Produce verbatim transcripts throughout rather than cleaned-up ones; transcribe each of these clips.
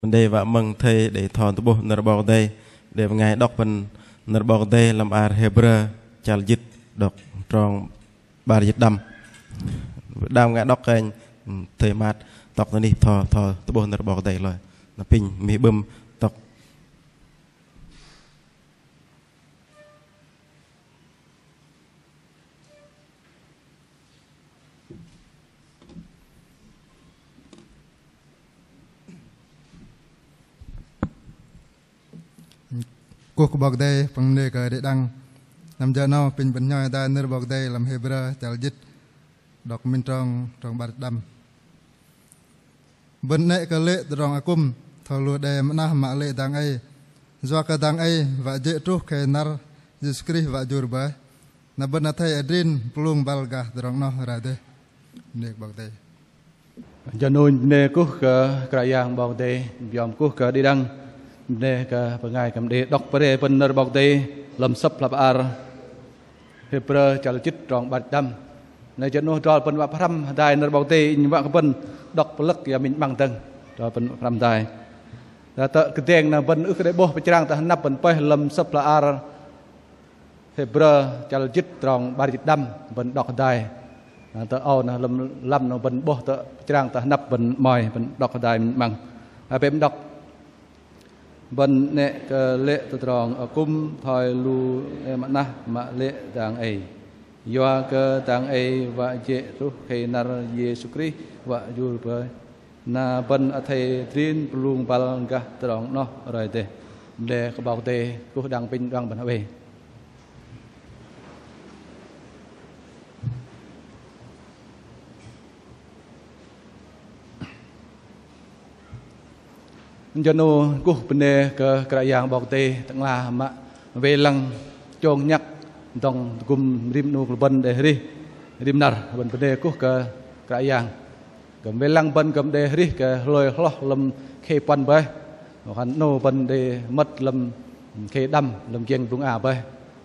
Mă đei wă mơ̆ng thây đei tho tơ'bôh nơ̆r 'Bok Kei-Dei, đei bơngai đŏk bơ̆n nơ̆r 'Bok Kei-Dei lăm ar Hêbrơ chăl jĭt, đŏk trong 'bar jĭt đăm. Đam bơngai đŏk kơnh thây Mat tŏk tơ anih tho, tho tơ'bôh nơ̆r 'Bok Kei-Dei loi. Na apinh mih bơ̆m tŏk. Kuh kơ 'Bok Kei-Dei, păng bơnê kơ đĭ đăng. Năm jơ 'nâu apinh bơ̆n hnhoi hơdai nơ̆r 'Bok Kei-Dei lăm Hêbrơ chăl jĭt, đŏk minh trong, trong 'bar jĭt đăm. Bơ̆n 'nĕ kơ lê̆ tơdrong akŭm thoi lu đe mơ'nah mă lê̆ dang ei. Yua kơ dang ei wă jê̆ truh khei năr Yêsu Krist wă jur bơih. Na bơ̆n athei adrin pơlung băl gah tơdrong 'noh rai dêh. Bơnê kơ 'Bok Kei-Dei. Jơ 'nu bơnê kuh kơ Kră Yang 'Bok Kei-Dei, biom kuh kơ đĭ đăng. Bơnê kơ bơngai kư̆m đei đŏk pre bơ̆n nơ̆r 'Bok Kei-Dei lăm sơ̆p hla bơar Hêbrơ chăl jĭt trong 'bar jĭt đăm. Na jơ 'nu hơdrol bơ̆n wă pơhrăm hơdai nơ̆r 'Bok Kei-Dei, inh wă kơ bơ̆n đŏk pơlơ̆k, yua minh 'măng dơ̆ng hơdrol bơ̆n wă pơhrăm hơdai. Tơ kơdeng na bơ̆n ưh kơ đei 'bôh pơchrang tơ hơnăp bơ̆n pơih lăm sơ̆p hla bơar Hêbrơ chăl jĭt trong 'bar jĭt đăm, bơ̆n đŏk hơdai. Na tơ âu na lăm, lăm 'nâu bơ̆n 'bôh tơ pơchrang tơ hơnăp bơ̆n 'mơ̆i, bơ̆n đŏk hơdai minh 'măng. Apinh đŏk. Bơ̆n 'nĕ kơ lê̆ tơdrong akŭm thoi lu đe mơ'nah mă lê̆ dang ei. Yua kơ dang ei wă jê̆ truh khei năr Yêsu Krist wă jur bơih. Na bơ̆n athei adrin pơlung băl gah tơdrong 'noh rai dêh. Bơnê kơ 'Bok Kei-Dei, kuh đĭ đăng apinh đĭ đăng bơ̆n hơbei. Jơ 'nu kuh bơnê kơ Kră Yang 'Bok Kei-Dei Tơ'ngla mă wei lăng chông nhăk dŏng tơgŭm rim 'nu kơ lu bơ̆n đei arih rim năr, bơ̆n bơnê kuh kơ Kră Yang. Kư̆m wei lăng bơ̆n kư̆m đei arih kơ hlôi hloh lăm khei puăn bơih. Wă khan 'nu bơ̆n đei mơ̆t lăm khei đăm lăm giĕng blŭng a bơih.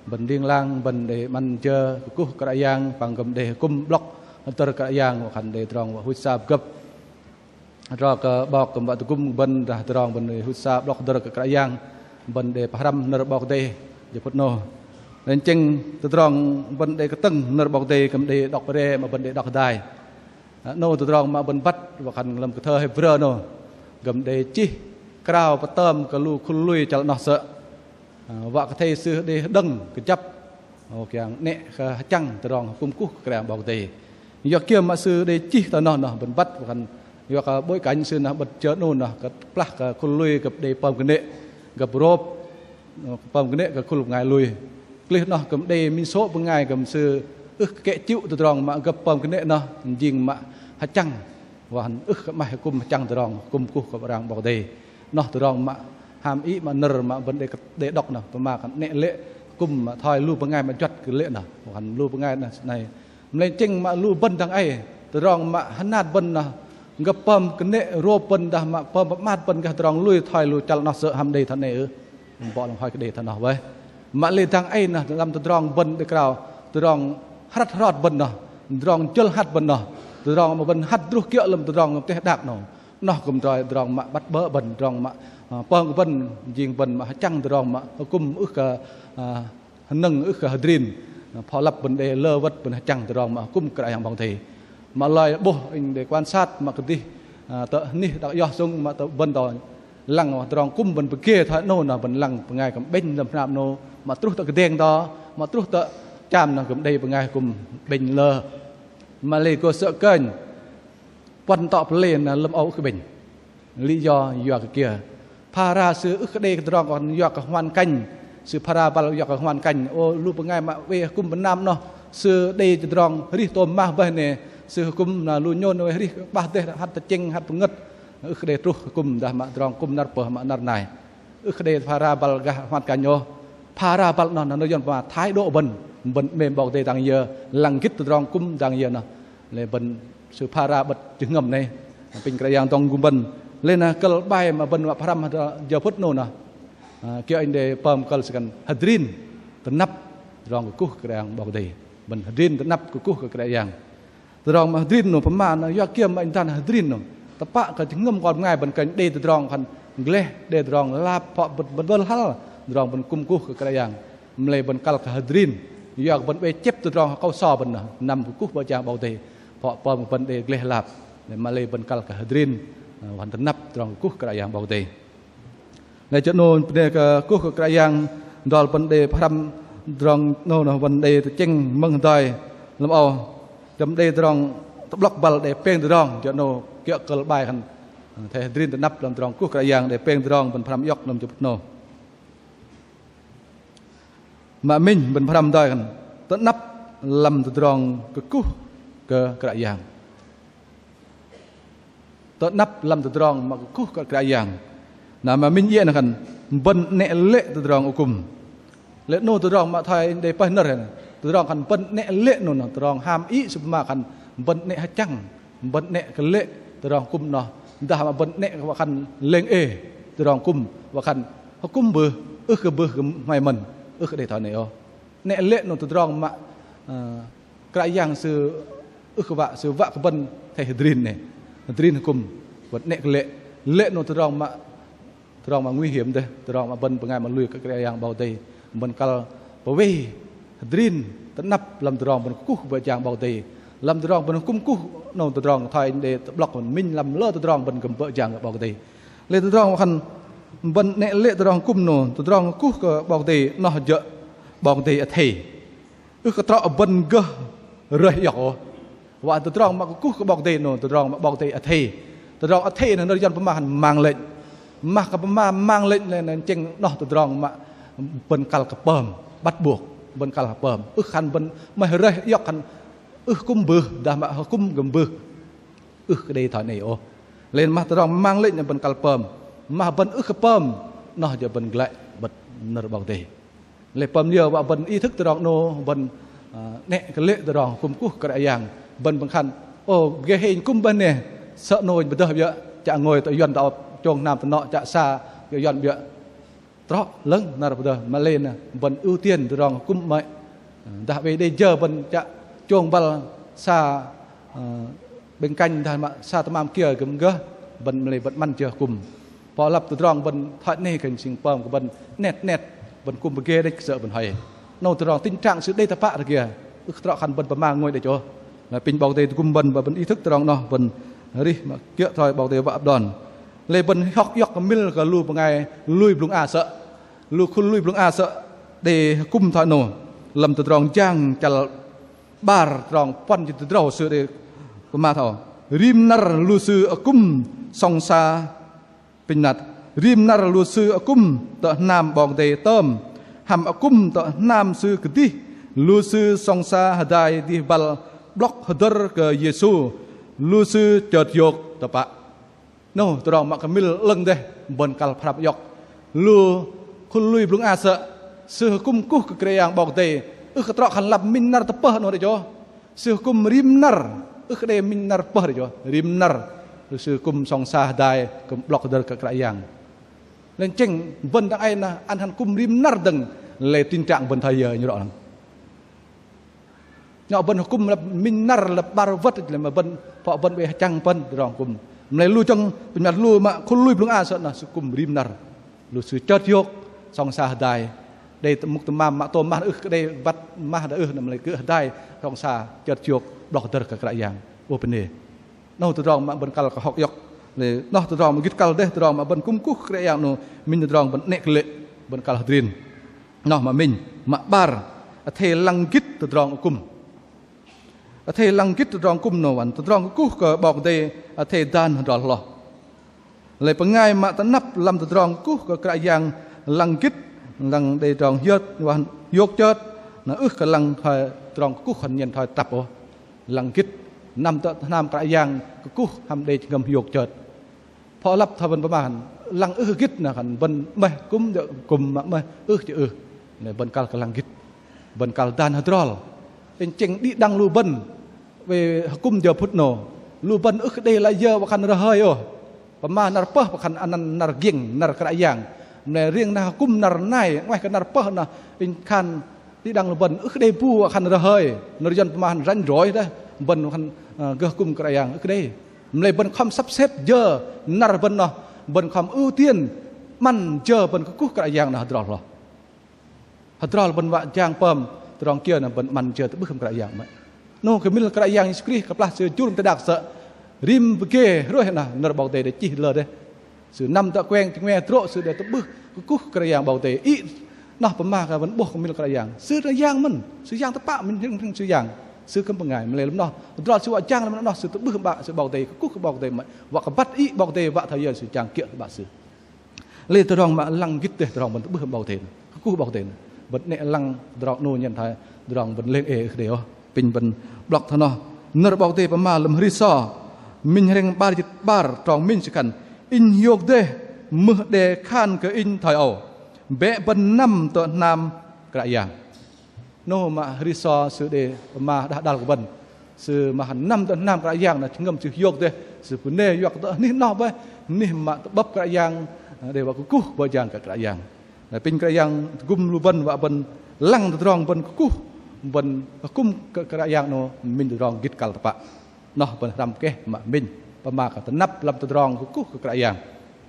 Bơ̆n ling lang bơ̆n đei 'măn jơ kơkuh Kră Yang păng kư̆m đei akŭm 'blŏk hơdơ̆r Kră Yang, wă khan đei tơdrong wă huch sa pơgơ̆p. Hơdrol kơ 'Bok kư̆m wă tơgŭm bơ̆n dah tơdrong bơ̆n đei huch sa 'blŏk hơdơ̆r kơ Kră Yang, bơ̆n đei pơhrăm nơ̆r 'Bok Kei-Dei jơ phŭt 'nâu. Lei tơchĕng tơdrong bơ̆n đei kơtơ̆ng nơ̆r 'Bok Kei-Dei kư̆m đei đŏk pre mă bơ̆n đei đŏk hơdai. 'Nâu tơdrong mă bơ̆n băt wă khan lăm kơthơ Hêbrơ 'nâu kư̆m đei chih krao pơtơm kơ lu khul lui chăl 'noh sơ̆. Wă kơ athei sư đei hơđơ̆ng kơjăp, ơ, kiăng 'nĕ kơ hơchăng tơdrong akŭm kuh kơ Kră Yang 'Bok Kei-Dei. Yua kiơ mă sư đei chih tơ 'noh, 'noh bơ̆n băt wă khan yua kơ bối cảnh sư noh bơ̆n jơ 'nâu noh kơplah kơ khul lui gơ̆p đei pơm kơnê̆ gơ̆p rôp, pơm kơnê̆ kơ khul bơngai lui. Klih 'noh kư̆m đei minh sô̆ bơngai kư̆m sư ưh kơ kĕ chịu tơdrong mă gơ̆p pơm kơnê̆ noh jing mă hơchăng, wă khan ưh kơ 'maih akŭm hơchăng tơdrong akŭm kuh kơ Kră Yang 'Bok Kei-Dei. 'Noh tơdrong mă hăm iĕ mă nơ̆r mă bơ̆n đei kơ, đei đŏk noh, pơma khan 'nĕ lê̆ akŭm mă thoi lu bơngai mă juăt kơ lê̆ noh, wă khan lu bơngai noh sơnei. Mă lei tơchĕng mă lu bơ̆n dang ei, tơdrong mă hơnat bơ̆n noh gơ̆p pơm kơnê̆ rôp bơ̆n dah mă pơm pơmat bơ̆n gah tơdrong lui thoi lu chăl 'noh sơ̆ hăm đei thoi 'nâu ưh? 'Bok lăm hoi kơ đei thoi 'noh bơih. Mă lei dang ei noh lăm tơdrong bơ̆n đei krao, tơdrong hrăt hrot bơ̆n noh, tơdrong jơ̆l hăt bơ̆n noh, tơdrong mă bơ̆n hăt druh kiơ̆ lăm tơdrong teh đak 'nâu. 'Noh kư̆m troi tơdrong mă băt bơ̆ bơ̆n, tơdrong mă, ơ, pơm kơ bơ̆n jing bơ̆n mă hơchăng tơdrong mă akŭm ưh kơ, ơ, hơnơ̆ng ưh kơ hơdrin. Phŏ lăp bơ̆n đei lơ wơ̆t bơ̆n hơchăng tơdrong mă akŭm Kră Yang 'Bok Kei-Dei. Mă lei 'bôh inh đei quan sát mă kơdih, ơ, tơ anih đak iŏh sŭng mă tơ bơ̆n tơ lăng tơdrong akŭm bơ̆n pơgê thoi 'nâu noh bơ̆n lăng bơngai kư̆m 'bĕnh lăm hnam 'nâu, mă truh tơ kơdeng tơ, mă truh tơ cham noh kư̆m đei bơngai akŭm 'bĕnh lơ. Mă lei gô sơ̆ kơnh puăn tŏ pơlei na lơ̆m âu ưh kơ 'bĕnh. Lý do yua kơ kiơ? Phara sư ưh kơ đei kơ tơdrong kơ yua kơ hoàn cảnh. Sư phara băl yua kơ hoàn cảnh. Ô, lu bơngai mă oei akŭm bơnam noh sư đei tơdrong arih tôm mah bơih ne. Sư akŭm na lu nhôn oei arih 'bah dêh hăt tơchĕng hăt pơngơ̆t. Ưh kơ đei truh akŭm dah mă tơdrong akŭm năr pơh mă năr nai. Ưh kơ đei phara băl gah hoàn cảnh ôh. Phara băl noh na nơ̆r Yuăn pơma thái độ bơ̆n. Bơ̆n 'mêm 'Bok Kei-Dei dang yơ, lăng gĭt tơdrong akŭm dang yơ noh. Lei bơ̆n sư phara 'bơ̆t jơhngơ̆m 'nâu. Apinh Kră Yang dŏng gŭm bơ̆n. Lei na kơ̆l 'bai mă bơ̆n wă pơhrăm jơ phŭt 'nâu noh. Ơ, kiơ inh đei pơm kơ̆l sư khan hơdrin tơnăp tơdrong kơkuh kơ Kră Yang 'Bok Kei-Dei. Bơ̆n hơdrin tơnăp kơkuh kơ Kră Yang. Tơdrong mă hơdrin 'nâu pơma na yua kiơ mă inh dan hơdrin 'nâu. Tơpă kơ jơhngơ̆m kon bơngai bơ̆n kơnh đei tơdrong khan Gleh đei tơdrong lap phŏ bơ̆n, bơ̆n bơ̆l hăl tơdrong bơ̆n kŭm kuh kơ Kră Yang. Mă lei bơ̆n kăl kơ hơdrin. Yua kơ bơ̆n oei chĕp tơdrong akâu so bơ̆n noh. Năm kơ kuh bơ̆ jang 'Bok Kei-Dei. Phŏ pơm bơ̆n đei gleh lap. Mă lei bơ̆n kăl kơ hơdrin. Wă khan tơnăp tơdrong kuh Kră Yang 'Bok Kei-Dei. Lei jơ 'nâu bơ̆n đei kơ kuh kơ Kră Yang, dŏl bơ̆n đei pơhrăm tơdrong 'nâu noh bơ̆n đei tơchĕng mơ̆ng hơdai lăm âu. Jơ̆m đei tơdrong tơ'blŏk băl đei pêng tơdrong, jơ 'nâu kiơ̆ kơ̆l 'bai khan athei hơdrin tơnăp lăm tơdrong kuh Kră Yang đei pêng tơdrong bơ̆n pơhrăm iŏk lăm jơ phŭt 'nâu. Mă minh bơ̆n pơhrăm hơdai khan tơnăp lăm tơdrong kơkuh kơ Kră Yang. Tơnăp lăm tơdrong mă kơkuh kơ Kră Yang. Na mă minh iĕ noh khan bơ̆n 'nĕ lê̆ tơdrong akŭm. Lê̆ 'nâu tơdrong mă thoi đei pơih nơ̆r hei. Tơdrong khan bơ̆n 'nĕ lê̆ 'nâu noh tơdrong hăm iĕ sư pơma khan bơ̆n 'nĕ hơchăng, bơ̆n 'nĕ kơ lê̆ tơdrong akŭm noh. Dah mă bơ̆n 'nĕ wă khan lêng ê tơdrong akŭm wă khan akŭm bưh, ưh kơ bưh kơ hmei mơ̆n, ưh kơ đei thoi noh ôh. 'Nĕ lê̆ 'nâu tơdrong mă, ơ, Kră Yang sư ưh kơ wă, sư wă kơ bơ̆n athei hơdrin noh. Hơdrin akŭm, bơ̆n 'nĕ kơ lê̆. Lê̆ 'nâu tơdrong mă, tơdrong mă nguy hiểm dêh, tơdrong mă bơ̆n bơngai mă lui kơ Kră Yang 'Bok Kei-Dei. Bơ̆n kăl pơwei hơdrin tơnăp lăm tơdrong bơ̆n kuh bơ̆ jang 'Bok Kei-Dei. Lăm tơdrong bơ̆n kŭm kuh 'nâu tơdrong thoi đei tơ'blŏk bơ̆n minh lăm lơ tơdrong bơ̆n kŭm bơ̆ jang 'Bok Kei-Dei. Lê̆ tơdrong wă khan bơ̆n 'nĕ lê̆ tơdrong akŭm 'nâu, tơdrong kuh kơ 'Bok Kei-Dei noh jơ̆ 'Bok Kei-Dei athei. Ưh kơ trŏ bơ̆n gơh rơih iŏk ôh. Wă tơdrong mă kơkuh kơ 'Bok Kei-Dei 'nâu, tơdrong mă 'Bok Kei-Dei athei. Tơdrong athei noh nơ̆r Yuăn pơma khan mạng lệnh. Mă kơ pơma mạng lệnh lei noh tơdrong mă bơ̆n kăl kơ pơm, bắt buộc bơ̆n kăl kơ pơm. Ưh khan bơ̆n 'maih rơih iŏk khan ưh kŭm bưh, dah mă akŭm kŭm bưh. Ưh kơ đei thoi noh ôh. Lei mă tơdrong mạng lệnh noh bơ̆n kăl pơm. Mă bơ̆n ưh kơ pơm, noh jơ̆ bơ̆n glăi bơ̆t nơ̆r 'Bok Kei-Dei. Lei pơm liơ wă bơ̆n ý thức tơdrong 'nâu bơ̆n, ơ, 'nĕ kơ lê̆ tơdrong kŭm kuh Kră Yang. Bơ̆n bơ̆n khan, ô, gê hei kŭm bơih neh, sơ̆ 'nâu bơdơh biơ̆, chă ngôi tơ Yuăn tơ chông hnam tơ noh chă sa, biơ̆ Yuăn biơ̆. Trŏ lơ̆ng năr bơdơh, mă lei noh bơ̆n ưu tiên tơdrong kŭm 'mơ̆i. Dah oei đei jơ bơ̆n chă chông băl sa, ơ, bên cạnh dah mă sa tơmam kiơ kư̆m gơh, bơ̆n mă lei bơ̆n 'măn jơ kŭm. Pơlăp tơdrong bơ̆n thoi noh kơnh sing pơm kơ bơ̆n 'net 'net, bơ̆n kŭm pơgê đĕch sơ̆ bơ̆n hoei. 'Nâu tơdrong tình trạng sư đei tơpă rơgê, ưh kơ trŏ khan bơ̆n pơma ngôi đĕch ôh. Lei apinh 'Bok Kei-Dei tơgŭm bơ̆n, bơ̆n ý thức tơdrong noh, bơ̆n arih mă kiơ̆ thoi 'Bok Kei-Dei wă đon. Lei bơ̆n hŏk iŏk kơ mil kơ lu bơngai lui blŭng a sơ̆. Lu khul lui blŭng a sơ̆ đei akŭm thoi 'nâu. Lăm tơdrong Jang chăl 'bar trong puăn jĭt tơdrâu sư đei pơma thoi âu. Rim năr lu sư akŭm sŏng sa pinh năt. Rim năr lu sư akŭm tơ hnam 'Bok Kei-Dei tơm. Hăm akŭm tơ hnam sư kơdih. Lu sư sŏng sa hơdai dih băl 'blŏk hơdơ̆r kơ Yêsu. Lu sư chơt hiôk tơpă. 'Nâu tơdrong mă kơ mil 'lơ̆ng dêh, bơ̆n kăl pơhrăm iŏk. Lu khul lui blŭng a sơ̆, sư akŭm kuh kơ Kră Yang 'Bok Kei-Dei, ưh kơ trŏ khan lăm minh năr tơpơh 'nâu đĕch ôh. Sư akŭm rim năr, ưh kơ đei minh năr pơh đĕch ôh, rim năr. Sư akŭm sŏng sa hơdai, kŭm 'blŏk hơdơ̆r kơ Kră Yang. Lei tơchĕng bơ̆n dang ei noh ăn khan kŭm rim năr dơ̆ng, lei tình trạng bơ̆n thoi yơ inh rŏ lăng. Nhŏ bơ̆n akŭm lăp minh năr lăp 'bar wơ̆t lei mă bơ̆n, pŏ bơ̆n oei hơchăng pơ̆n tơdrong akŭm. Mă lei lu jơ̆ng pơmat lu mă khul lui blŭng a sơ̆ noh sư akŭm rim năr. Lu sư chơt hiôk, sŏng sa hơdai. Đei mŭk tơmam mă tôm mah ưh kơ đei băt mah dah ưh, na mă lei kư̆ hơdai, sŏng sa chơt hiôk, 'blŏk hơdơ̆r kơ Kră Yang. Ơ bơnê. 'Nâu tơdrong mă bơ̆n kăl kơ hŏk iŏk. Lei 'noh tơdrong mă gĭt kăl dêh, tơdrong mă bơ̆n kŭm kuh Kră Yang 'nâu, minh tơdrong bơ̆n 'nĕ kơ lê̆, bơ̆n kăl hơdrin. 'Noh mă minh, mă 'bar, athei lăng gĭt tơdrong akŭm. Athei lăng gĭt tơdrong akŭm 'nâu wăn, tơdrong kơkuh kơ 'Bok Kei-Dei, athei dan hơdrol hloh. Lei bơngai mă tơnăp lăm tơdrong kơkuh kơ Kră Yang lăng gĭt, lăng đei tơdrong hiơt, wă hiôk chơt, na ưh kơ lăng thoi tơdrong kơkuh hăn nhen thoi trăp ôh. Lăng gĭt, năm tơ hnam Kră Yang kơkuh hăm đei jơhngơ̆m hiôk chơt. Pho lăp thoi bơ̆n pơma hăn, lăng ưh gĭt na hăn bơ̆n 'meh kŭm jơ̆ kŭm mă 'meh ưh jơ̆ ưh. Lei bơ̆n kăl kơ lăng gĭt. Bơ̆n kăl dan hơdrol. Inh chĕng đĭ đăng lu bơ̆n. Wei hơkŭm jơ phŭt 'nâu. Lu bơ̆n ưh kơ đei la yơ wă khan rơhơi ôh. Pơma năr pơh wă khan anăn năr giĕng, năr Kră Yang. Mă lei riêng na hơkŭm năr nai, 'ngoaih kơ năr pơh na inh khan đĭ đăng lu bơ̆n ưh kơ đei bu wă khan rơhơi. Nơ̆r Yuăn pơma hăn ranh rôih dêh. Bơ̆n wă khan, ơ, gơh kŭm Kră Yang ưh kơ đei. Mă lei bơ̆n khŏm sắp xếp jơ năr bơ̆n noh, Bơ̆n khŏm ưu tiên 'măn jơ bơ̆n kơkuh Kră Yang noh hơdrol hloh. Hơdrol bơ̆n wă jang pơm tơdrong kiơ noh bơ̆n 'măn jơ tơ'bưh hăm Kră Yang 'mơ̆i. 'Nâu kơmĭl Kră Yang Yêsu Krist kơplah Sư jur teh đak sơ̆, rim pơgê hrôih noh nơ̆r 'Bok Kei-Dei đei chih lơ dêh. Sư năm tơ kueng tơngue tơdrô̆ Sư đei tơ'bưh kơkuh Kră Yang 'Bok Kei-Dei. Ih noh pơma kơ bơ̆n 'bôh kơmĭl Kră Yang. Sư noh Yang mơ̆n, Sư Yang tơpă mĭnh hrĕng hrĕng Sư Yang. Sư kư̆m bơngai mă lei lăm noh hơdrol Sư wă jang lăm noh Sư tơ'bưh 'Bă Sư 'Bok Kei-Dei, kơkuh kơ 'Bok Kei-Dei 'mơ̆i. Wă kơ băt ih 'Bok Kei-Dei wă thoi yơ Sư jang kiơ̆ kơ 'Bă Sư. Lei tơdrong mă lăng gĭt dêh tơdrong bơ̆n tơ'bưh 'Bok Kei-Dei, kơkuh 'Bok Kei-Dei. Bơ̆n 'nĕ lăng tơdrong 'nâu nhen thoi tơdrong bơ̆n lêng ei ưh kơ đei ôh. Apinh bơ̆n blŏk thoi noh. Nơ̆r 'Bok Kei-Dei pơma lăm Hri Sô mĭnh hrĕng 'bar jĭt 'bar trong mĭnh Sư khan: Inh hiôk dêh mưh đe khan kơ inh thoi âu: Bĕ bơ̆n năm tơ hnam Kră Yang. 'Nâu mă Hri Sô sư đei pơma đah đăl kơ bơ̆n. Sư mă năm tơ hnam Kră Yang noh jơhngơ̆m sư hiôk dêh, sư bơnê yua kơ tơ anih noh bơih, anih mă tơ'bơ̆p Kră Yang, đei wă kơkuh bơ̆ jang kơ Kră Yang. Noh apinh Kră Yang tơgŭm lu bơ̆n wă bơ̆n lăng tơdrong bơ̆n kơkuh, bơ̆n akŭm kơ Kră Yang 'nâu minh tơdrong gĭt kăl tơpă. Noh bơ̆n hrăm keh mă minh, pơma kơ tơnăp lăm tơdrong kơkuh kơ Kră Yang.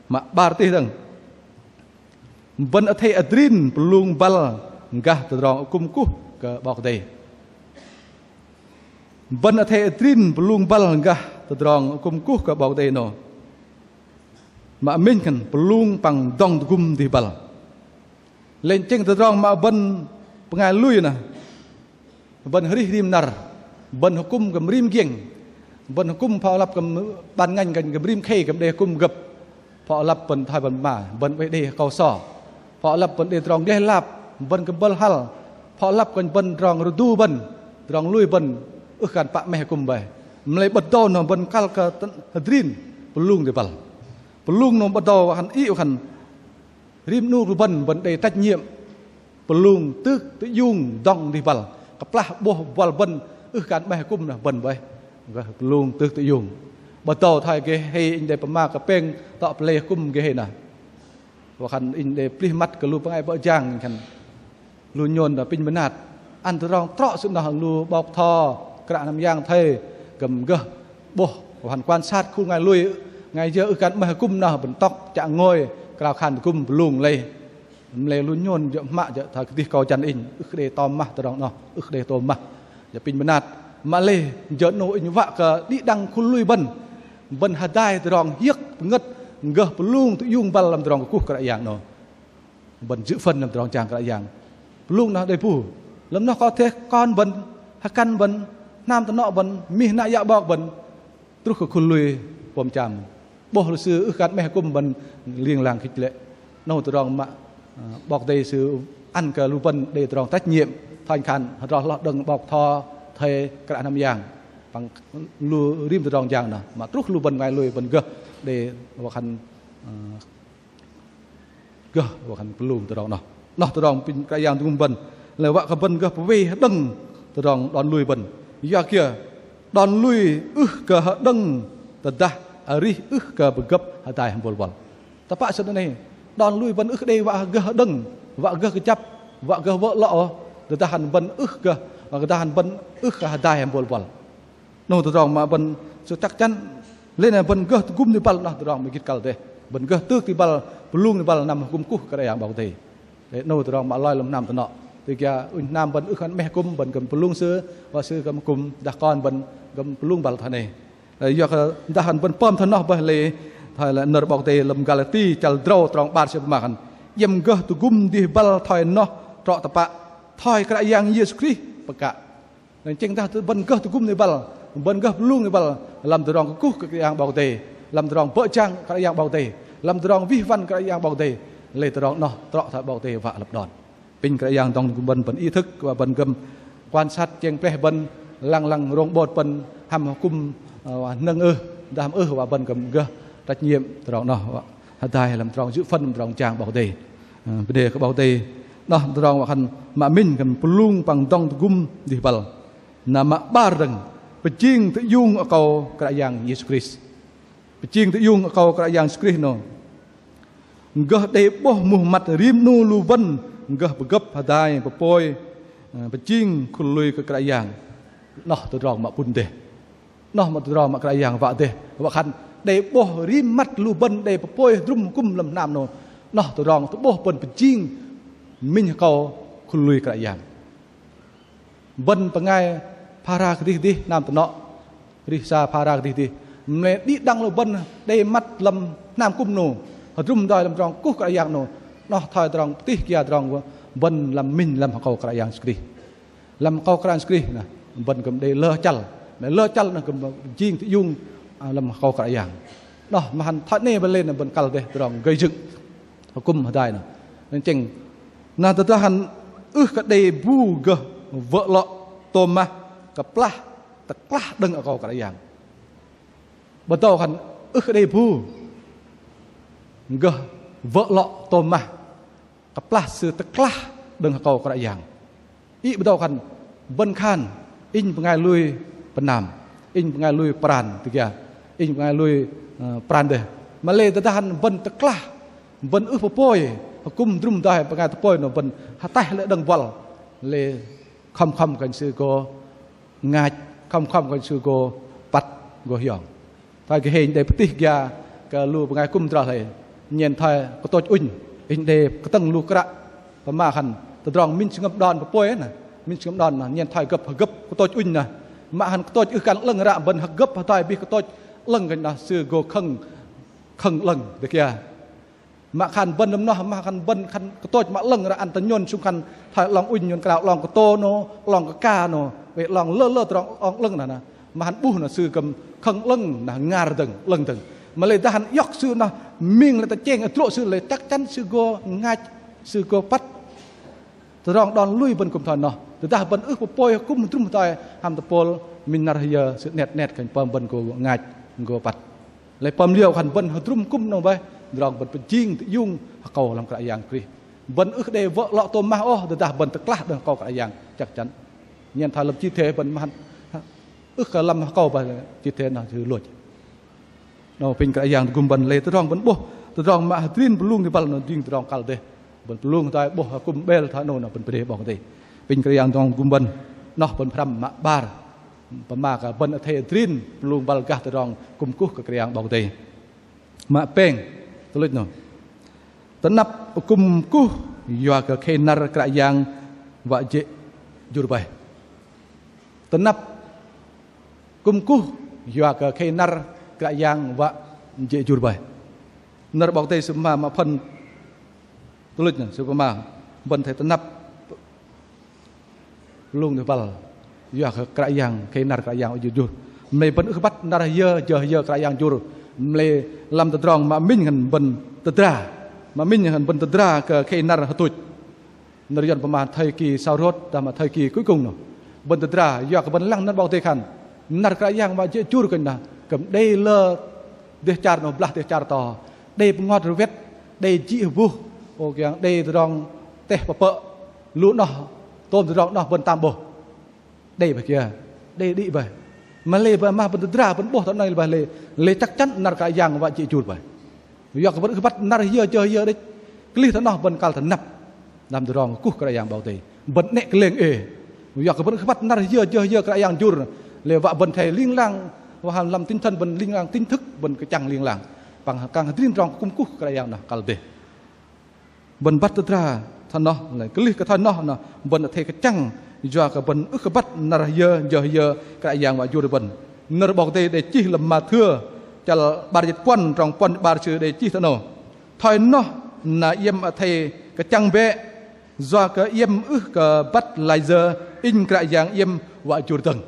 Mă 'bar tih dơ̆ng. Bơ̆n athei adrin pơlung băl gah tơdrong akŭm kuh kơ 'Bok Kei-Dei. Bơ̆n athei adrin pơlung băl gah tơdrong akŭm kuh kơ 'Bok Kei-Dei 'nâu. Mă minh khan pơlung păng dŏng tơgŭm dih băl. Lei tơchĕng tơdrong mă bơ̆n bơngai lui noh. Bơ̆n arih rim năr, bơ̆n akŭm kư̆m rim giĕng, bơ̆n akŭm phŏ lăp kư̆m ban ngành kư̆m rim khei kư̆m đei akŭm gơ̆p. Phŏ lăp bơ̆n thoi bơ̆n pơma, bơ̆n oei đei akâu so. Phŏ lăp bơ̆n đei tơdrong gleh lap, bơ̆n kư̆m bơ̆l hăl. Phŏ lăp kư̆m bơ̆n tơdrong rơdu bơ̆n, tơdrong lui bơ̆n ưh khan pă 'meh akŭm bơih. Mă lei 'bơ̆t dâu noh bơ̆n kăl kơ tơ-, hơdrin pơlung dih băl. Pơlung noh 'bơ̆t dâu wă khan ih wă khan rim 'nu lu bơ̆n, bơ̆n đei trách nhiệm pơlung tưk tơiung dŏng dih băl. Kơplah 'bôh buăl bơ̆n ưh khan 'meh akŭm noh bơ̆n bơih. Gơh pơlung tưk tơiung. 'Bơ̆t dâu thoi gơh hei inh đei pơma kơ pêng tŏ pơlei akŭm gơh hei noh. Wă khan inh đei plih măt kơ lu bơngai bơ̆ jang khan lu nhôn noh apinh mơnat. Ăn tơdrong trŏ sư noh lu 'bok tho, kră hnam yang thây kư̆m gơh 'bôh wă khan quan sát khul bơngai lui, bơngai yơ ưh khan 'meh akŭm noh bơ̆n tŏk chă ngôi krao khan tơgŭm pơlung lei. Mă lei lu nhôn jơ̆ hmă jơ̆ thoi kơdih kâu jăn inh, ưh kơ đei tôm mah tơdrong noh, ưh kơ đei tôm mah. Jơ̆ apinh mơnat, mă lei jơ̆ 'nâu inh wă kơ đĭ đăng khul lui bơ̆n, bơ̆n hơdai tơdrong hiơ̆k pơngơ̆t gơh pơlung tơiung băl lăm tơdrong kơkuh Kră Yang 'nâu. Bơ̆n jư̆ phần lăm tơdrong jang Kră Yang. Pơlung noh đei bu. Lăm noh kơ theh kon bơ̆n, hơkăn bơ̆n, hnam tơnŏ bơ̆n, mih nă yă 'bok bơ̆n, truh kơ khul lui pôm cham. 'Bôh lu sư ưh khan 'meh akŭm bơ̆n ling lang khích lệ. 'Nâu tơdrong mă, ơ, 'Bok Kei-Dei Sư ăn kơ lu bơ̆n đei tơdrong trách nhiệm, thoi khan hơdrol hloh đơ̆ng 'bok tho, thây, kră hnam yang. Păng lu rim tơdrong jang noh, mă truh lu bơ̆n bơngai lui bơ̆n gơh đei wă khan, ơ, gơh wă khan pơlung tơdrong noh. Noh tơdrong apinh Kră Yang tơgŭm bơ̆n. Lei wă kơ bơ̆n gơh pơwei hơđơ̆ng tơdrong đon lui bơ̆n. Yua kiơ đon lui ưh kơ hơđơ̆ng tơdah arih ưh kơ pơgơ̆p hơdai hăm bôl buăl. Tơpă sư 'nâu đon lui bơ̆n ưh kơ đei wă gơh hơđơ̆ng, wă gơh kơjăp, wă gơh wơ̆ lŏ ôh. Tơdah hăn bơ̆n ưh gơh, wă tơdah hăn bơ̆n ưh kơ hơdai hăm bôl buăl. 'Nâu tơdrong mă bơ̆n sư chắc chắn. Lei na bơ̆n gơh tơgŭm dih băl noh tơdrong mă gĭt kăl dêh. Bơ̆n gơh tưk dih băl, pơlung dih băl năm akŭm kuh Kră Yang 'Bok Kei-Dei. Lei 'nâu tơdrong mă loi lăm hnam tơnŏ. Tơ kiơ ŭnh hnam bơ̆n ưh khan 'meh akŭm bơ̆n kư̆m pơlung sư, wă sư kư̆m akŭm dah kon bơ̆n kư̆m pơlung băl thoi noh. Ơ, yua kơ dah hăn bơ̆n pơm thoi noh bơih lei thoi lăm nơ̆r 'Bok Kei-Dei lăm Galati chăl drâu trong 'bar sư pơma khan: Iĕm gơh tơgŭm dih băl thoi noh trŏ tơpă, thoi Kră Yang Yêsu Krist pơkă. Lei tơchĕng dah bơ̆n gơh tơgŭm dih băl, bơ̆n gơh pơlung dih băl lăm tơdrong kơkuh kơ Kră Yang 'Bok Kei-Dei, lăm tơdrong bơ̆ jang Kră Yang 'Bok Kei-Dei, lăm tơdrong wih wăn Kră Yang 'Bok Kei-Dei, lei tơdrong noh trŏ thoi 'Bok Kei-Dei wă lăp đon. Apinh Kră Yang dŏng tơgŭm bơ̆n, bơ̆n ý thức wă bơ̆n kư̆m quan sát tơchĕng pleh bơ̆n, lăng lăng rông 'bôt bơ̆n hăm akŭm, ơ, hơnơ̆ng ưh, dah hăm ưh wă bơ̆n kư̆m gơh trách nhiệm tơdrong noh wă hơdai lăm tơdrong jư̆ phần lăm tơdrong jang 'Bok Kei-Dei. Ơ, bơnê kơ 'Bok Kei-Dei. Noh tơdrong wă khan mă minh kư̆m pơlung păng dŏng tơgŭm dih băl. Na mă 'bar dơ̆ng, pơjing tơiung akâu Kră Yang Yêsu Krist. Pơjing tơiung akâu Kră Yang Yêsu Krist 'nâu. Gơh đei 'bôh muh măt rim 'nu lu bơ̆n gơh pơgơ̆p hơdai pơpôi, ơ, pơjing khul lui kơ Kră Yang. Noh tơdrong mă pŭn dêh. Noh mă tơdrong mă Kră Yang wă dêh, wă khan đei 'bôh rim măt lu bơ̆n đei pơpôi hơdrŭm hơkŭm lăm hnam 'nâu. 'Noh tơdrong tơ'bôh bơ̆n pơjing minh akâu khul lui Kră Yang. Bơ̆n bơngai phara kơdih kơdih hnam tơnŏ, arih sa phara kơdih kơdih. Mă lei đĭ đăng lu bơ̆n đei măt lăm hnam hơkŭm 'nâu, hơdrŭm hơdai lăm tơdrong kuh Kră Yang 'nâu. 'Noh thoi tơdrong pơtih gia tơdrong bơ̆n lăm minh lăm akâu Kră Yang Yêsu Krist. Lăm akâu Kră Yang Yêsu Krist noh, bơ̆n kư̆m đei lơ chăl. Mă lơ chăl noh kư̆m jing tơiung, à, lăm akâu Kră Yang. 'Noh mă hăn thoi 'nâu bơ̆n lei noh bơ̆n kăl dêh tơdrong gơh jơ̆ng hơkŭm hơdai noh. Nơ̆ng chĕng. Noh tơdah hăn ưh kơ đei bu gơh wơ̆ lŏ tôm mah kơplah tơklah đơ̆ng akâu Kră Yang. Bơdâu hăn ưh kơ đei bu gơh wơ̆ lŏ tôm mah kơplah sư tơklah đơ̆ng akâu Kră Yang. Ih bơdâu khan bơ̆n khan inh bơngai lui pơnam, inh bơngai lui pran tơ gia, inh bơngai lui, ơ, pran dêh. Mă lei tơdah hăn bơ̆n tơklah, bơ̆n ưh pơpôi hơkŭm hơdrŭm hơdai bơngai tơpôi noh bơ̆n hơtaih lê̆ đơ̆ng buăl, lei khŏm khŏm khan sư gô ngach, khŏm khŏm khan sư gô păt gô hiong. Thoi kơ hei inh đei pơtih gia kơ lu bơngai hơkŭm drăh lei. Nhen thoi kơtôch ŭnh, inh đei kơtơ̆ng lu kră pơma khan tơdrong minh sơngơ̆m đon pơpôi noh, minh sơngơ̆m đon noh, nhen thoi gơ̆p hơgơ̆p kơtôch ŭnh noh. Mă hăn kơtôch ưh kăn 'lơ̆ng ră bơ̆n hơgơ̆p hơdai bih kơtôch 'lơ̆ng khan noh sư gô khơ̆ng, khơ̆ng 'lơ̆ng dêh kiơ. Mă khan bơ̆n lăm noh, mă khan bơ̆n khan kơtôch mă 'lơ̆ng ră ăn tơ nhôn sŭng khan thoi 'long ŭnh nhôn krao 'long kơtô 'nâu, 'long kơka 'nâu, wei 'long lơ lơ tơdrong 'long 'lơ̆ng noh noh. Mă hăn 'buh noh sư kư̆m khơ̆ng 'lơ̆ng noh ngar dơ̆ng, 'lơ̆ng dơ̆ng. Mă lei tơdah hăn iŏk sư noh ming lê̆ tơchĕng tơdrŏ sư lei chắc chắn sư gô ngach, sư gô păt. Tơdrong đon lui bơ̆n kư̆m thoi noh. Tơdah bơ̆n ưh pơpôi hơkŭm hơdrŭm hơdai hăm tơpôl minh năr hơyơ sư 'net 'net khan pơm bơ̆n gô ngach, gô păt. Lei pơm liơ khan bơ̆n hơdrŭm hơkŭm 'nâu bơih, tơdrong bơ̆n pơjing tơiung akâu lăm Kră Yang Krist. Bơ̆n ưh kơ đei wơ̆ lŏ tôm mah ôh, tơdah bơ̆n tơklah đơ̆ng akâu Kră Yang chắc chắn. Nhen thoi lăm chi thể bơ̆n mă hăn ưh kơ lăm akâu bơih chi thể noh sư lôch. 'Nâu apinh Kră Yang tơgŭm bơ̆n lei tơdrong bơ̆n 'bôh, tơdrong mă hơdrin pơlung dih băl noh jing tơdrong kăl dêh. Bơ̆n pơlung thoi 'bôh hơkŭm 'bel thoi 'nâu noh bơ̆n pơdêh 'Bok Kei-Dei. Apinh Kră Yang tơgŭm bơ̆n, 'noh bơ̆n pơhrăm mă 'bar. Pơma kơ bơ̆n athei adrin pơlung băl gah tơdrong kŭm kuh kơ Kră Yang 'Bok Kei-Dei. Mă pêng, tuch luch noh. Tơnăp kŭm kuh yua kơ khei năr Kră Yang wă jê̆ jur bơih. Tơnăp kŭm kuh yua kơ khei năr Kră Yang wă jê̆ jur bơih. Nơ̆r 'Bok Kei-Dei sư pơma mă phần tuch luch noh, sư pơma bơ̆n athei tơnăp pơlung dih băl yua kơ Kră Yang, khei năr Kră Yang wă jê̆ jur. Mă lei bơ̆n ưh kơ băt năr hơyơ jơ hơyơ Kră Yang jur. Mă lei lăm tơdrong mă minh khan bơ̆n tơdra, mă minh khan bơ̆n tơdra kơ khei năr hơtuch. Nơ̆r Yuăn pơma thời kỳ sau rốt, dah mă thời kỳ cuối cùng noh. Bơ̆n tơdra, yua kơ bơ̆n lăng nơ̆r 'Bok Kei-Dei khan năr Kră Yang wă jê̆ jur kơnh noh, kư̆m đei lơ dêh char noh, blah dêh char to, đei bơngot rơwet, đei jĭ hơbuh, ơ kiăng đei tơdrong teh pơpơ̆. Lu noh, tôm tơdrong noh bơ̆n tam 'bôh. Đei bơih kiơ, đei đĭ bơih. Mă lei bơih mă bơ̆n tơdra bơ̆n 'bôh tơ 'nâu bơih lei, lei chắc chắn năr Kră Yang wă jê̆ jur bơih. Yua kơ bơ̆n ưh kơ băt năr hơyơ jơ hơyơ đĕch. Klih tơ noh bơ̆n kăl tơnăp lăm tơdrong kuh Kră Yang 'Bok Kei-Dei. Bơ̆n 'nĕ kơleng ê. Yua kơ bơ̆n ưh kơ băt năr hơyơ jơ hơyơ Kră Yang jur. Lei wă bơ̆n athei ling lang, wă hăm lăm tinh thần bơ̆n ling lang tỉnh thức, bơ̆n kơchăng ling lang. Păng kăng hơdrin tơdrong kŭm kuh Kră Yang noh kăl dêh. Bơ̆n băt tơdra thoi noh, lei klih kơ thoi noh noh, bơ̆n athei kơchăng, yua kơ bơ̆n ưh kơ băt năr hơyơ jơ hơyơ Kră Yang wă jur bơ̆n. Nơ̆r 'Bok Kei-Dei đei chih lăm Mathêu, chăl 'bar jĭt puăn, trong puăn 'bar sư đei chih thoi 'nâu. Thoi noh na iĕm athei kơchăng bĕ, yua kơ iĕm ưh kơ băt lai yơ Inh Kră Yang iĕm wă jur dơ̆ng.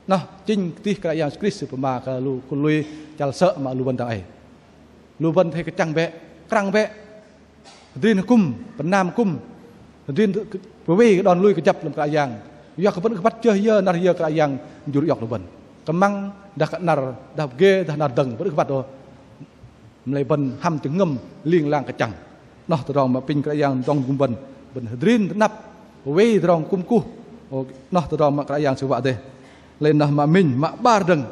Noh, chính kơdih Kră Yang Yêsu Krist sư pơma kơ lu khul lui chăl sơ̆ mă lu bơ̆n dang ei. Lu bơ̆n athei kơchăng bĕ, krăng bĕ. Hơdrin hơkŭm, pơnam hơkŭm. Hơdrin pơwei kơ đon lui kơjăp lăm Kră Yang. Yua kơ bơ̆n ưh kơ băt jơ hơyơ năr hơyơ Kră Yang jur iŏk lu bơ̆n. Kơmăng, dah kơ 'năr, dah pơgê, dah năr dơ̆ng, bơ̆n ưh kơ băt ôh. Mă lei bơ̆n hăm jơhngơ̆m ling lang kơchăng. Noh tơdrong mă apinh Kră Yang dŏng tơgŭm bơ̆n. Bơ̆n hơdrin tơnăp, wei tơdrong kŭm kuh. Ơ, noh tơdrong mă Kră Yang sư wă dêh. Lei noh mă minh, mă 'bar dơ̆ng.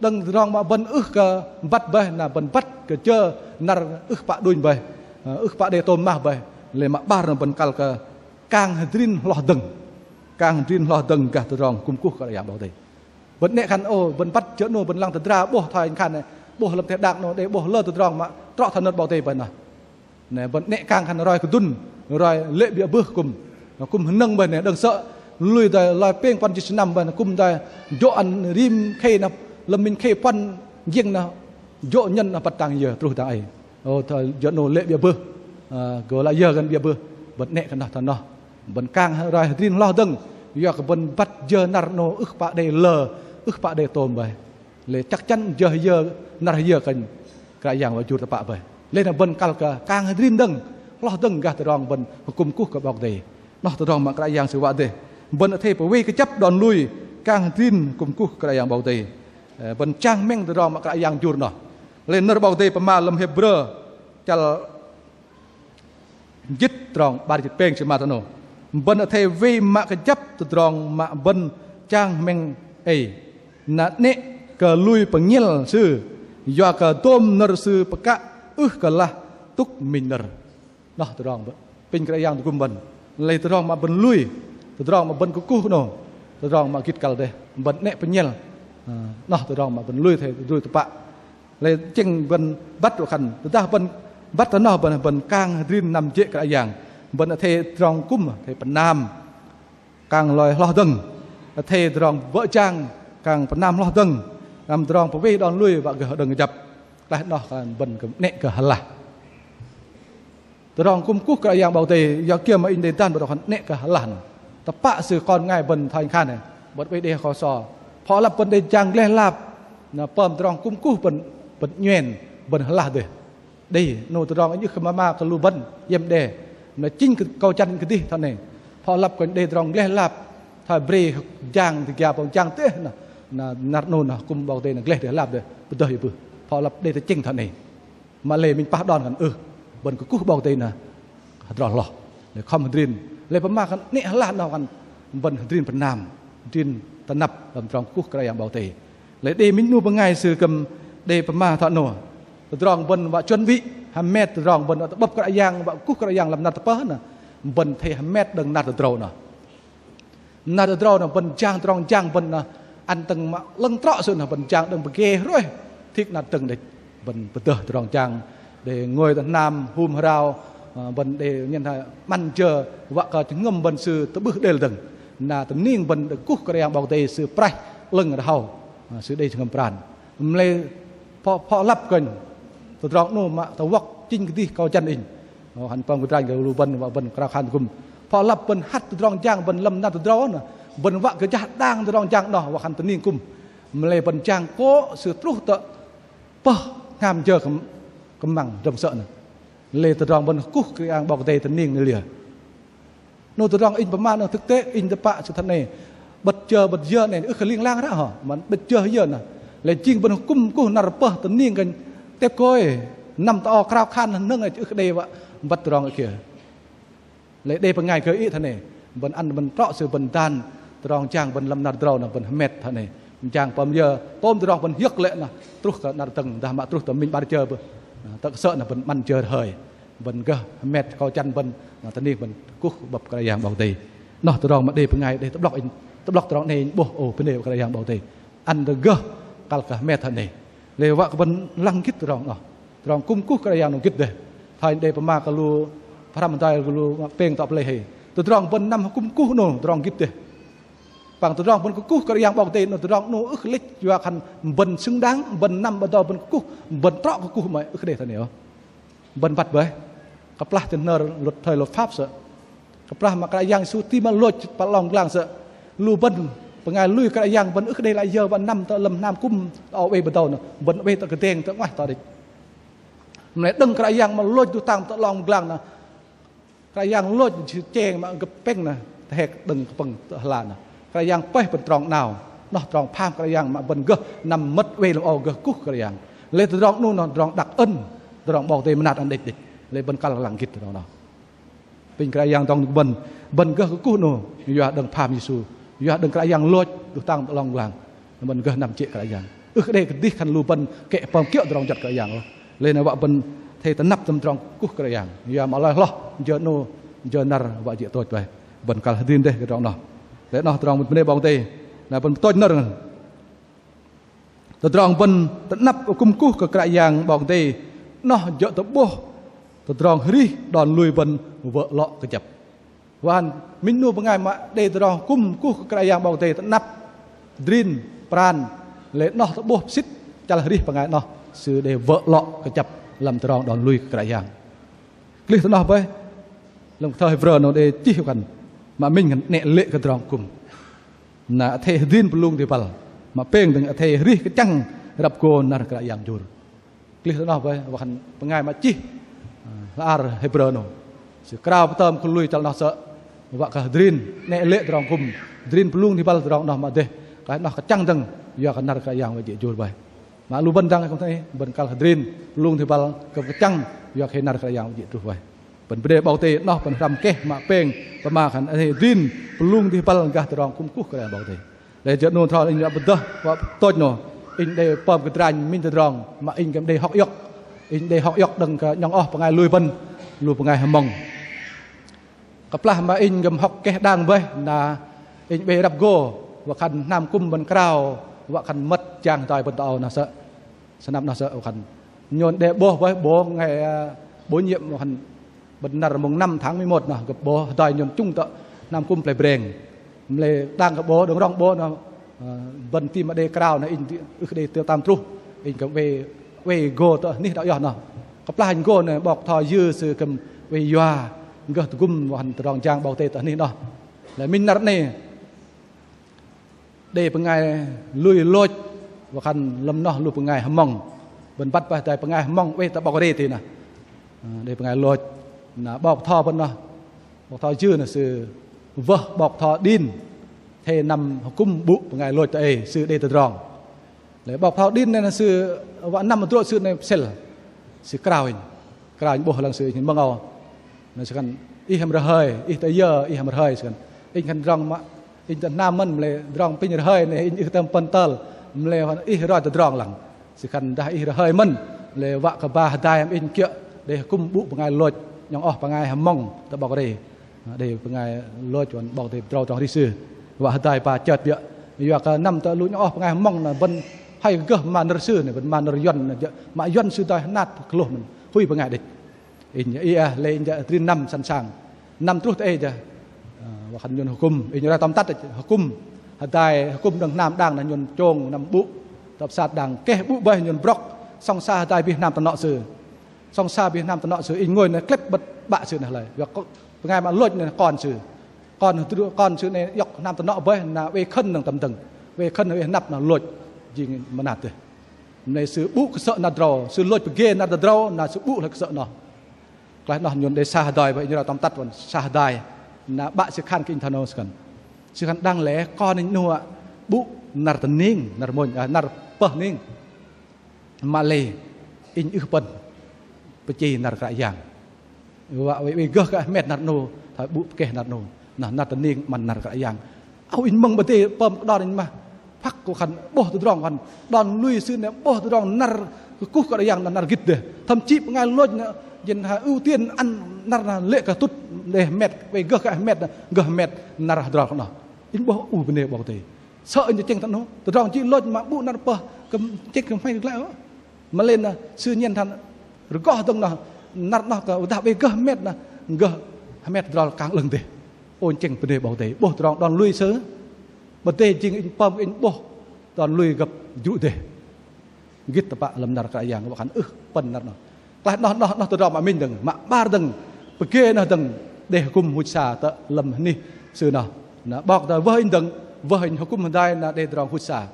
Đơ̆ng tơdrong mă bơ̆n ưh kơ băt bơih, na bơ̆n băt kơ jơ năr ưh pă đunh bơih. Ơ, ưh pă đei tôm mah bơih. Lei mă 'bar noh bơ̆n kăl kơ kang hơdrin hloh dơ̆ng. Kang hơdrin hloh dơ̆ng gah tơdrong kŭm kuh Kră Yang 'Bok Kei-Dei. Bơ̆n 'nĕ khan, ô, bơ̆n băt jơ 'nâu bơ̆n lăng tơdra 'bôh thoi inh khan, 'Bôh lăm teh đak 'nâu đei 'bôh lơ tơdrong mă trŏ thoi nơ̆r 'Bok Kei-Dei bơih noh. Noh bơ̆n 'nĕ kang khan roi kơdŭn, roi lê̆ biă bơih kư̆m, kư̆m hơnơ̆ng bơih noh đơ̆ng sơ̆ lui đei loi pêng puăn jĭt sơnăm bơih noh kư̆m đei jô̆ ăn rim khei noh, lăm minh khei puăn jing noh jô̆ nhơ̆n noh băt dang yơ truh dang ei. Ô, thoi jơ 'nâu lê̆ biă bơih, ơ, gô lăi yơ gơ̆n biă bơih, bơ̆n 'nĕ kơ noh thoi noh. Bơ̆n kang roi hơdrin hloh dơ̆ng, yua kơ bơ̆n băt jơ năr 'nâu ưh pă đei lơ, ưh pă đei tôm bơih. Lei chắc chắn jơ yơ năr yơ kơnh Kră Yang wă jur tơpă bơih. Lei na bơ̆n kăl kơ kang hơdrin dơ̆ng, hloh dơ̆ng gah tơdrong bơ̆n hơkŭm kuh kơ 'Bok Kei-Dei. Noh tơdrong mă Kră Yang Sư wă dêh. Bơ̆n athei pơwei kơjăp đon lui, kang hơdrin hơkŭm kuh Kră Yang 'Bok Kei-Dei. Ơ, bơ̆n chang hmĕng tơdrong mă Kră Yang jur noh. Lei nơ̆r 'Bok Kei-Dei pơma lăm Hêbrơ chăl jĭt trong 'bar jĭt pêng Sư pơma thoi 'nâu. Bơ̆n athei wei mă kơjăp tơdrong mă bơ̆n chang hmĕng ei. Na 'nĕ kơ lui pơngiĕl Sư, yua kơ dôm nơ̆r Sư pơkă ưh kơ lah tŭk minh nơ̆r. Noh tơdrong bơ̆n, apinh Kră Yang tơgŭm bơ̆n. Lei tơdrong mă bơ̆n lui, tơdrong mă bơ̆n kơkuh 'nâu, tơdrong mă gĭt kăl dêh, bơ̆n 'nĕ pơngiĕl. Ơ, noh tơdrong mă bơ̆n lui athei lui tơpă. Lei tơchĕng bơ̆n băt wă khan, tơdah bơ̆n băt tơ noh bơ̆n, bơ̆n kang hơdrin năm jê̆ Kră Yang. Bơ̆n athei tơdrong kŭm, athei pơnam kang loi hloh dơ̆ng. Athei tơdrong bơ̆ jang kang pơnam hloh dơ̆ng. Năm tơdrong pơwei đon lui wă gơh đơ̆ng kơjăp. Klaih noh khan bơ̆n kư̆m 'nĕ kơ hơlah. Tơdrong kŭm kuh Kră Yang 'Bok Kei-Dei, yua kiơ mă inh đei dan bơ̆n khan 'nĕ kơ hơlah noh. Tơpă sư kon bơngai bơ̆n thoi khan noh, bơ̆n oei đei kho so. Pho lăp bơ̆n đei jang gleh lap, na pơm tơdrong kŭm kuh bơ̆n, bơ̆n 'nhen, bơ̆n hơlah dêh. Đei, 'nâu tơdrong inh ưh kơ pơma kơ lu bơ̆n, iĕm đe. Na chĭnh kơ kâu jăn kơdih thoi noh. Pho lăp kơnh đei tơdrong gleh lap, thoi bre jang tơ gia pơm jang teh, na, na năr 'nâu na kŭm 'Bok Kei-Dei na gleh dêh lap dêh, pơdơh bưh. Pho lăp đei tơchĕng thoi noh. Mă lei minh pah đon khan ưh, bơ̆n kơkuh 'Bok Kei-Dei na hơdrol hloh. Lei khŏm hơdrin. Lei pơma khan 'nĕ hơlah noh khan bơ̆n hơdrin pơnam, hơdrin tơnăp lăm tơdrong kơkuh Kră Yang 'Bok Kei-Dei. Lei đei minh 'nu bơngai sư kư̆m đei pơma thoi 'nâu. Tơdrong bơ̆n wă chuẩn bị hơmet tơdrong bơ̆n wă tơ'bơ̆p Kră Yang, wă kuh Kră Yang lăm năr tơpơh noh. Bơ̆n athei hơmet đơ̆ng năr tơdrâu noh. Năr tơdrâu noh bơ̆n jang tơdrong jang bơ̆n noh ăn dơ̆ng mă 'lơ̆ng trŏ sư noh bơ̆n jang đơ̆ng pơgê hrôih thik năr dơ̆ng đĕch. Bơ̆n pơdơh tơdrong jang đei ngôi tơ hnam hum hơrao, ơ, bơ̆n đei nhen thoi 'măn jơ wă kơ jơhngơ̆m bơ̆n sư tơ'bưh đêl dơ̆ng. Na tơning bơ̆n đei kuh Kră Yang 'Bok Kei-Dei sư praih 'lơ̆ng rơhâu, ơ, sư đei jơhngơ̆m pran. Mă lei pho, pho lăp kơnh tơdrong 'nâu mă tơwŏk chĭnh kơdih kâu jăn inh. Ơ, hăn pơm kơdranh kơ lu bơ̆n wă bơ̆n krao khan tơgŭm. Pho lăp bơ̆n hăt tơdrong jang bơ̆n lăm năr tơdrâu noh. Bơ̆n wă kơ jah đang tơdrong jang noh wă khan tơning kŭm. Mă lei bơ̆n jang kô̆ sư truh tơ pơh hngam jơ kơm-, kơmăng drơ̆ng sơ̆ noh. Lei tơdrong bơ̆n kuh Kră Yang 'Bok Kei-Dei tơning noh liơ. 'Nâu tơdrong inh pơma noh thực tế inh tơpă sư thoi noh. 'Bơ̆t jơ 'bơ̆t yơ noh ưh kơ ling lang ră hŏ, mă 'bơ̆t jơ yơ noh. Lei jing bơ̆n kŭm kuh năr pơh tơning kơnh tep kôi, năm tơ âu krao khan hơnơ̆ng ưh kơ đei wă băt tơdrong ưh kiơ. Lei đei bơngai kơ ih thoi noh, bơ̆n ăn bơ̆n trŏ sư bơ̆n dan tơdrong jang bơ̆n lăm năr tơdrâu noh bơ̆n hơmet thoi noh. Jang pơm yơ, tôm tơdrong bơ̆n hiơ̆k lê̆ noh, truh kơ năr dơ̆ng dah mă truh tơ minh 'bar jơ bơih. Tơ kơ sơ̆ noh bơ̆n 'măn jơ rơhơi. Bơ̆n gơh hơmet kâu jăn bơ̆n, na tơning bơ̆n kuh 'bơ̆p Kră Yang 'Bok Kei-Dei. Noh tơdrong mă đei bơngai đei tơ'blŏk inh, tơ'blŏk tơdrong 'nâu inh 'bôh, ô, bơnê kơ Kră Yang 'Bok Kei-Dei. Ăn đơ̆ng gơh kăl kơ hơmet thoi noh. Lei wă kơ bơ̆n lăng gĭt tơdrong noh. Tơdrong kŭm kuh Kră Yang noh gĭt dêh. Thoi inh đei pơma kơ lu pơhrăm hơdai kơ lu pêng tŏ pơlei hei. Tơdrong bơ̆n năm kŭm kuh noh tơdrong gĭt dêh. Păng tơdrong bơ̆n kơkuh Kră Yang 'Bok Kei-Dei noh tơdrong noh ưh kơ lĕch yua khan bơ̆n xứng đáng, bơ̆n năm bơdâu bơ̆n kơkuh, bơ̆n trŏ kơkuh mă ưh kơ đei thoi noh. Bơ̆n băt bơih. Kơplah tơ hnơr luật thời luật pháp sơ̆. Kơplah mă Kră Yang Yêsu ti mă lôch pă 'long pơglang sơ̆. Lu bơ̆n bơngai lui Kră Yang bơ̆n ưh kơ đei lăi yơ wă năm tơ lăm hnam kŭm tơ âu oei bơdâu noh. Bơ̆n oei tơ kơdeng tơ 'nguaih tŏ đĕch. Mă lei đơ̆ng Kră Yang mă lôch tuh tang tơ 'long pơglang noh. Kră Yang lôch sư cheng mă gơ̆p pĕng noh. Tơhek đơ̆ng kơpơ̆ng tơ hơla noh. Kră Yang pơih bơ̆n trong 'nao. Noh trong pham Kră Yang mă bơ̆n gơh năm mơ̆t oei lăm âu gơh kuh Kră Yang. Lei tơdrong 'nâu noh tơdrong đặc ân. Tơdrong 'Bok Kei-Dei mơnat ăn đĕch đĕch. Lei bơ̆n kăl lăng gĭt tơdrong noh. Apinh Kră Yang dŏng bơ̆n, bơ̆n gơh kơkuh noh, yua đơ̆ng pham Yêsu, yua đơ̆ng Kră Yang lôch tuh tang tơ 'long pơglang. Bơ̆n gơh năm jê̆ Kră Yang. Ưh kơ đei kơdih khan lu bơ̆n kĕ pơm kiơ̆ tơdrong juăt Kră Yang ôh. Lei na wă bơ̆n athei tơnăp tơm tơdrong kuh Kră Yang. Yua mă loi hloh, jơ 'nâu, jơ năr wă jê̆ tôch bơih. Bơ̆n kăl hơdrin dêh kơ tơdrong noh. Lei noh tơdrong bơ̆n bơnê 'Bok Kei-Dei. Na bơ̆n pơtôch nơ̆r. Tơdrong bơ̆n tơnăp akŭm kuh kơ Kră Yang 'Bok Kei-Dei, 'noh jơ̆ tơ'bôh tơdrong arih đon lui bơ̆n wơ̆ lŏ kơjăp. Wă khan minh 'nu bơngai mă đei tơdrong akŭm kuh kơ Kră Yang 'Bok Kei-Dei tơnăp, adrin, pran, lei 'noh tơ'bôh pơsĭt chăl arih bơngai 'noh sư đei wơ̆ lŏ kơjăp lăm tơdrong đon lui kơ Kră Yang. Klih tơ 'noh bơih, lăm thơ Hêbrơ 'nâu đei chih wă khan mă minh khan 'nĕ lê̆ kơ tơdrong akŭm. Na athei adrin pơlung dih băl, mă pêng dơ̆ng athei arih kơchăng răp gô năr Kră Yang jur. Klih tơ 'noh bơih, wă khan bơngai mă chih, ơ, hla ar Hêbrơ 'nâu, sư krao pơtơm khul lui chăl 'noh sơ̆, wă kơ adrin 'nĕ lê̆ tơdrong akŭm, adrin pơlung dih băl tơdrong 'noh mă dêh, klaih 'noh kơchăng dơ̆ng yua kơ năr Kră Yang wă jê̆ jur bơih. Mă lu bơ̆n dang kư̆m thoi bơ̆n kăl adrin pơlung dih băl kơ kơchăng yua kơ năr Kră Yang wă jê̆ truh bơih. Bơ̆n bơnê 'Bok Kei-Dei 'noh bơ̆n hrăm keh mă pêng pơma khan athei adrin pơlung dih băl gah tơdrong akŭm kuh Kră Yang 'Bok Kei-Dei. Lei jơ̆ 'nâu thoi inh wă pơdơh wă pơtôch 'nâu, inh đei pơm kơdranh minh tơdrong mă inh kư̆m đei hŏk iŏk. Inh đei hŏk iŏk đơ̆ng kơ 'nhŏng oh bơngai lui bơ̆n, lu bơngai hơmŏng. Kơplah mă inh kư̆m hŏk keh đang bơih na inh 'bei răp gô, wă khan hnam akŭm bơ̆n krao wă khan mơ̆t jang hơdai bơ̆n tơ âu 'noh sơ̆, sơnăm 'noh sơ̆ wă khan nhôn đe 'bôh bơih, 'bôh bơngai, ơ, bổ nhiệm wă khan bơ̆n năr mông năm tháng mười một 'noh gơ̆p 'bôh hơdai nhôn chung tơ hnam akŭm Plei Breng. Mă lei đang kơ 'bôh đơ̆ng rŏng 'bôh 'noh, ơ, bơ̆n ti mă đei krao 'noh inh ưh đei tơl tam truh, inh kư̆m 'bei, 'bei gô tơ anih đak iŏh 'noh. Kơplah inh gô 'noh 'bok thoi yư sư kư̆m 'bei yua gơh tơgŭm wă khan tơdrong jang 'Bok Kei-Dei tơ anih 'noh. Lei minh năr 'noh đei bơngai lui lôch, wă khan lăm 'noh lu bơngai hơmŏng. Bơ̆n băt bơih hơdai bơngai hơmŏng 'bôh tơ 'Bok Kei-Dei tih 'noh. Ơ, đei bơngai lôch. Na 'bok thoi bơ̆n 'noh, 'bok thoi yư 'noh sư wơh 'bok thoi đin, athei năm akŭm 'bŭ bơngai lôch tơ ei sư đei tơdrong. Lei 'bok thoi đin 'noh sư wă năm hơdrô̆ sư 'noh pơsêl. Sư krao inh. Krao inh 'bôh lăng sư inh mơ̆ng âu. 'Noh sư khan ih hăm rơhơi, ih tơ yơ ih hăm rơhơi sư khan. Inh khan tơdrong mă inh tơ hnam mơ̆n, mă lei tơdrong apinh rơhơi 'noh inh ưh tơm pơ̆n tơl, mă lei ih roi tơdrong lăng. Sư khan dah ih rơhơi mơ̆n, lei wă kơ ba hơdai hăm inh kiơ̆ đei akŭm 'bŭ bơngai lôch, 'nhŏng oh bơngai hơmŏng tơ 'Bok Kei-Dei. Đei bơngai lôch wă khan 'Bok Kei-Dei pơdrâu tơdrong arih sư. Wă hơdai ba chơt biơ̆. Yua kơ năm tơ lu 'nhŏng oh bơngai hơmŏng 'noh bơ̆n hoi gơh mă nơ̆r sư 'noh, bơ̆n mă nơ̆r Yuăn 'noh, mă Yuăn sư doi hơnat kơ hlôh mơ̆n, hui bơngai đĕch. Inh, ih, ơ, lei inh jơ̆ adrin năm sẵn sàng. Năm truh tơ ei jơ̆. Ơ, wă khan nhôn akŭm, inh roi tơm tăt akŭm. Hơdai akŭm đơ̆ng hnam đang 'noh nhôn chông năm 'bŭ. Tơpsat đang keh 'bŭ bơih nhôn brŏk. Sŏng sa hơdai bih hnam tơnŏ sư. Sŏng sa bih hnam tơnŏ sư, inh ngôi 'noh klĕp bơ̆t 'bă sư 'noh lei. Yua kơ bơngai mă lôch 'noh kon sư. Kon, kon sư 'noh iŏk hnam tơnŏ bơih na 'bê khơ̆n đơ̆ng tơm dơ̆ng. 'Bê khơ̆n 'bê hơnăp 'noh lôch jing mơnat dêh. Mă lei sư 'bŭ kơsơ̆ năr tơdrâu, sư lôch pơgê năr tơdrâu na sư 'bŭ hloi kơsơ̆ 'noh. Klaih 'noh nhôn đei sa hơdai bơih, inh roi tơm tăt wă khan sa hơdai. Na 'bă sư khan kơ inh thoi 'nâu sư khan. Sư khan đang lĕ kon inh 'nu wă 'bŭ năr tơ ning, năr mônh, ơ, năr pơh ning. Mă lei inh ưh pơ̆n pơchê năr Kră Yang. Wă oei, oei gơh kơ hơmet năr 'nu, thoi 'bŭ pơkeh năr 'nu. Noh, năr tơ ning 'măn năr Kră Yang. Âu inh mơ̆ng 'Bok Kei-Dei pơm kơ đon inh mah. Phak kơ khan 'bôh tơdrong khan đon lui sư 'noh 'bôh tơdrong năr kơkuh Kră Yang 'noh năr gĭt dêh. Thậm chí bơngai lôch 'noh jên ha ưu tiên ăn năr 'noh lê̆ kơ tŭt đei hơmet, oei gơh kơ hơmet 'noh, gơh hơmet năr hơdrol kơ 'noh. Inh 'bôh ưh bơnê 'Bok Kei-Dei. Sơ̆ inh tơchĕng tơ 'noh, tơdrong jĭ lôch mă 'bŭ năr pơh kư̆m tơchĕng kư̆m hmei rơglăi ôh. Mă lei 'noh sư nhen than rơgoh dơ̆ng 'noh, năr 'noh kơ dah oei gơh hơmet 'noh, gơh hơmet hơdrol kang 'lơ̆ng dêh. Ơ inh tơchĕng bơnê 'Bok Kei-Dei, 'bôh tơdrong đon lui sư. 'Bok Kei-Dei jing inh pơm inh 'bôh đon lui gơ̆p jrŭ dêh. Gĭt tơpă lăm năr Kră Yang, wă khan ưh pơ̆n năr 'noh. Klaih 'noh, 'noh, 'noh tơdrong mă minh dơ̆ng, mă 'bar dơ̆ng, pơgê 'noh dơ̆ng, đei akŭm huch sa tơ lăm anih sư 'noh. Na 'bok tơ wơh inh dơ̆ng, wơh inh akŭm hơdai na đei tơdrong huch sa.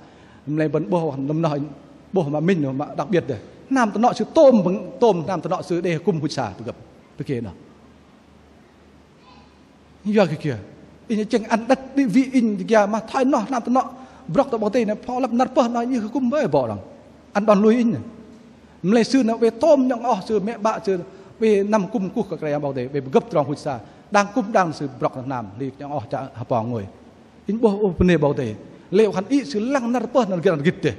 Mă lei bơ̆n 'bôh lăm 'noh inh 'bôh mă minh 'noh mă đặc biệt dêh. Hnam tơnŏ sư tôm, tôm hnam tơnŏ sư đei akŭm huch sa pơgơ̆p, pơgê 'noh. Yua kơ kiơ? Inh tơchĕng ăn đĕch đĭ vị inh tơ kiơ mă thoi noh hnam tơnŏ brŏk tơ 'Bok Kei-Dei 'noh pho lăp năr pơh 'noh inh ưh akŭm bơih 'bok lăng. Ăn đon lui inh. Mă lei sư 'noh oei tôm 'nhŏng oh sư mĕ 'bă sư oei năm akŭm kuh kơ Kră Yang 'Bok Kei-Dei, oei pơgơ̆p tơdrong huch sa. Đang akŭm đang sư brŏk hnam, hli 'nhŏng oh chă hơpong ngôi. Inh 'bôh ôh bơnê 'Bok Kei-Dei. Lê̆ wă khan ih sư lăng năr pơh năr gĭt dêh.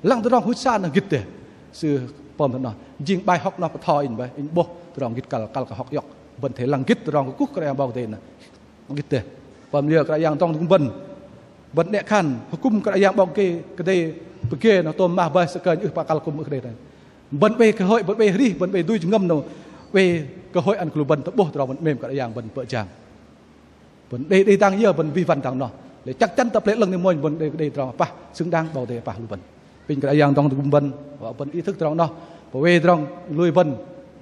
Lăng tơdrong huch sa năr gĭt dêh. Sư pơm tơ 'noh. Jing bai hŏk 'noh pơtho inh bơih, inh 'bôh tơdrong gĭt kăl, kăl kơ hŏk iŏk. Bơ̆n athei lăng gĭt tơdrong kơkuh Kră Yang 'Bok Kei-Dei 'noh. Gĭt dêh. Pơm liơ Kră Yang dŏng tơgŭm bơ̆n. Bơ̆n 'nĕ khan, akŭm Kră Yang 'Bok Kei-Dei pơgê noh tôm mah bơih sơ̆ kơnh ưh pă kăl kŭm ưh đei. Bơ̆n oei kơ hơi, bơ̆n oei arih, bơ̆n oei dui jơhngơ̆m noh, oei kơ hơi ăn kơ lu bơ̆n tơ'bôh tơdrong bơ̆n 'mêm Kră Yang bơ̆n pơjang. Bơ̆n đei, đei dang yơ bơ̆n wih wăn dang noh. Lei chăk chăn tơ pơlei 'lơ̆ng ni mônh bơ̆n đei, đei tơdrong apah, xứng đáng 'Bok Kei-Dei apah lu bơ̆n. Apinh Kră Yang dŏng tơgŭm bơ̆n, wă bơ̆n ý thức tơdrong noh, pơwei tơdrong lui bơ̆n,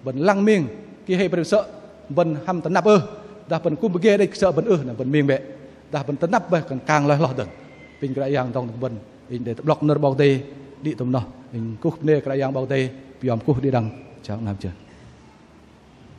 bơ̆n lăng ming, ki hei bơ̆n sơ̆, bơ̆n hăm tơnap ưh, dah bơ̆n kŭm pơgê đĕch kơ sơ̆ bơ̆n ưh, na bơ̆n ming bĕ, dah bơ̆n tơnap bơih kơ kang loi hloh dơ̆ng. Apinh Kră Yang dŏng tơgŭm bơ̆n, inh đei tơ'blŏk nơ̆r 'Bok Kei-Dei, đĭ tôm noh, inh kuh bơnê Kră Yang 'Bok Kei-Dei, pơyom kuh đĭ đăng, chao ngam chơn.